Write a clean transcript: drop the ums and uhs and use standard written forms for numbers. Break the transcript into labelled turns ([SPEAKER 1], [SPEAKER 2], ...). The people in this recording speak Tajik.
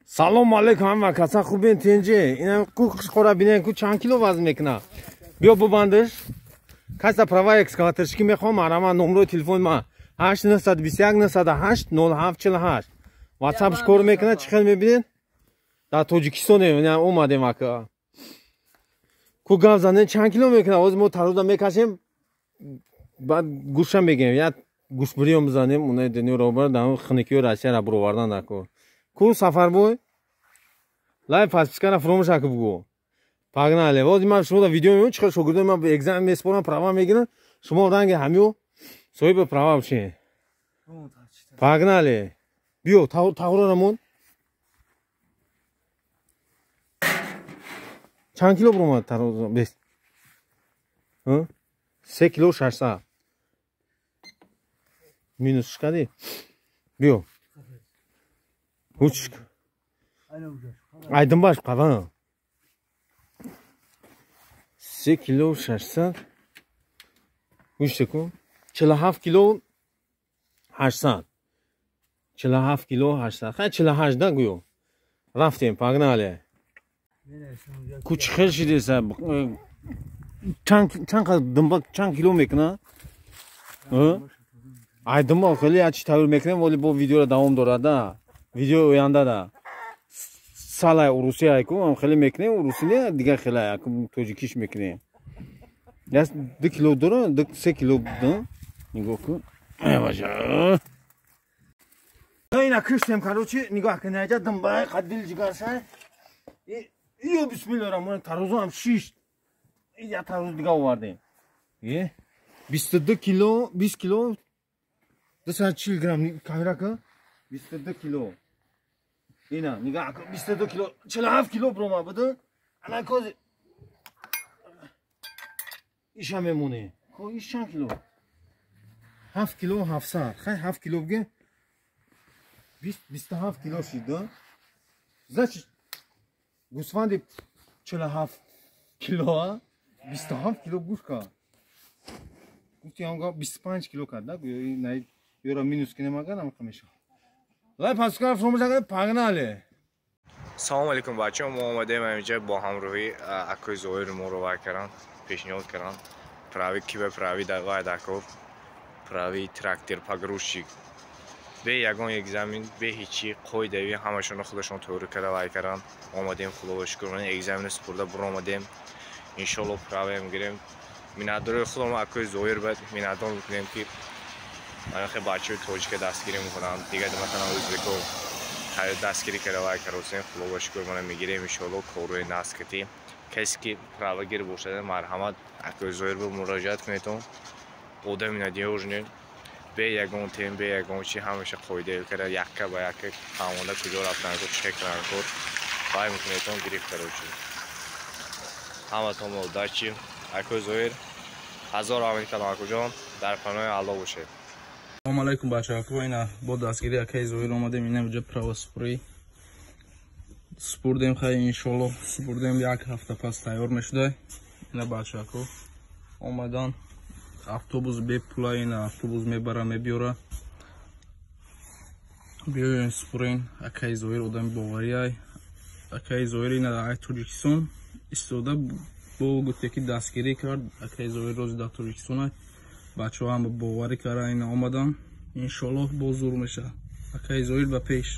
[SPEAKER 1] Салом алейкум ҳама каса хубен тенҷе. Инам ку қишқора бинен ку чанд кило вазн мекуна. Биё бубандиш. Каса права экскаваторщики мехоҳам, марама номрои телефони ма 8 921 908 07 48. WhatsApp кор мекуна, чӣ хел мебинед? Дар Тоҷикистон омадем ака. Ку гап занен чанд кило мекуна? Ҳозир мо тароза мекашем, баъд гӯша мегирем. Як гӯшбириём бизанем, унаи дунё робар дар хиникиёи Россияра буровардан дар кор. Ку Сафарбой? Лайк, подпискара фуромӯш ака бугӯ. Погнали. Ҳозир ман шумо видео мебинам, чӣ хел шогирдои ман экзамен месупорам, права мегирам. Шумо ранги ҳамиё соҳиби права бошед. Погнали. Биё, тағро намон. Чанд кило буромад тароза? Бес. 3 кило 600. Минус шкади. Биё. Уч. Айдынбаш қава. 3 кило 600. Уч секунд. 47 кило 800. 47 кило 800. Хай 48 да гӯё. Рафтем, погнали. Ку чӣ хел шидеса? Чанд думба чанд кило мекуна? Ай думба хеле я чӣ тавр мекунем, вале бо видеоро давом дорад да. Видеои оянда да. Салай урусӣ айку, ам хеле мекунем, урусӣ не, дигар хеле айку тоҷикиш мекунем. Яс 2 кило дора, 3 кило да. Нигоҳ кун. Ай баша. Ина киштем, короче, нигоҳ кун, айҷа думбай қаддил ҷигаршай. Ё бисмиллоҳ раҳмон, тарозу ҳам шишт. Я тарозу дига овардем. Е 22 кило, 20 кило 240 грамм камера ка 22 кило. Ина нигоҳ кун, 22 кило, 47 кило брома буд. Ана кози иша мемоне. Ко иш чанд кило? 7 кило 700. Хай 7 кило бигем. 20 27 кило шид, да? Значит, гӯсфанди 47 кило, 27 кило гӯшт кард. Гуфти ҳамга 25 кило кард, да? Ёра минус кинем агар ҳамақа мешавад. Лайк, подпискара фуромӯш накунед, погнали.
[SPEAKER 2] Салом алейкум, бачаҳо. Мо омадем инҷа бо ҳамроҳӣ акои Зоҳир моро вай карданд, пешниҳод карданд. Прави ки ба прави вай дакор, прави трактор погрузчик. Бе ягон экзамен, бе ҳечи, қоидави ҳамашонро худашон тайёр карда вай карданд. Омадем, худоро шукр, экзамено супурда буромадем. Иншолло праваем гирем. Миннатдории худам акои Зоҳир ба миннатдор мекунем, ки хе бачаҳои тоҷика дастгирӣ мекунанд. Дигар масалан ӯзбеко дастгирӣ карда вай каросем. Худоро шукр, мана мегирем иншолло корҳои насқитӣ. Касе ки правагир бошад, марҳамат, акои Зоҳир ба муроҷиат кунедон. Одами надёжный, бе ягон тем, бе ягон чи, ҳамаша қоида карда, якка ба якка фаҳмонда куҷо рафтан кор, чӣ кардан кор, вай мекунедон гирифт. Короче, ҳаматон удачи. Акои Зоҳир, ҳазор раҳмати калом, акоҷон, дар паноҳи Аллоҳ бошед.
[SPEAKER 3] Салом алайкум, бачаҳо. Ина бо дастгирии акаи Зоҳир омадем ина инҷа правосупурӣ супурдем. Хай, иншолло, супурдем, як ҳафта пас тайёр мешуда. Ина бачаҳо омадан, автобус бепула, ина автобус мебара, мебиёра. Биёен, супурен. Акаи Зоҳир одами бовариай. Акаи Зоҳир ина ай Тоҷикистон истода бо гуфте ки дастгирӣ кард. Акаи Зоҳир рози дар Тоҷикистон бачаҳо ҳама боварӣ карда ина омадан. Иншоллоҳ боз зур мешавад. Акаи Зоҳир ба пеш.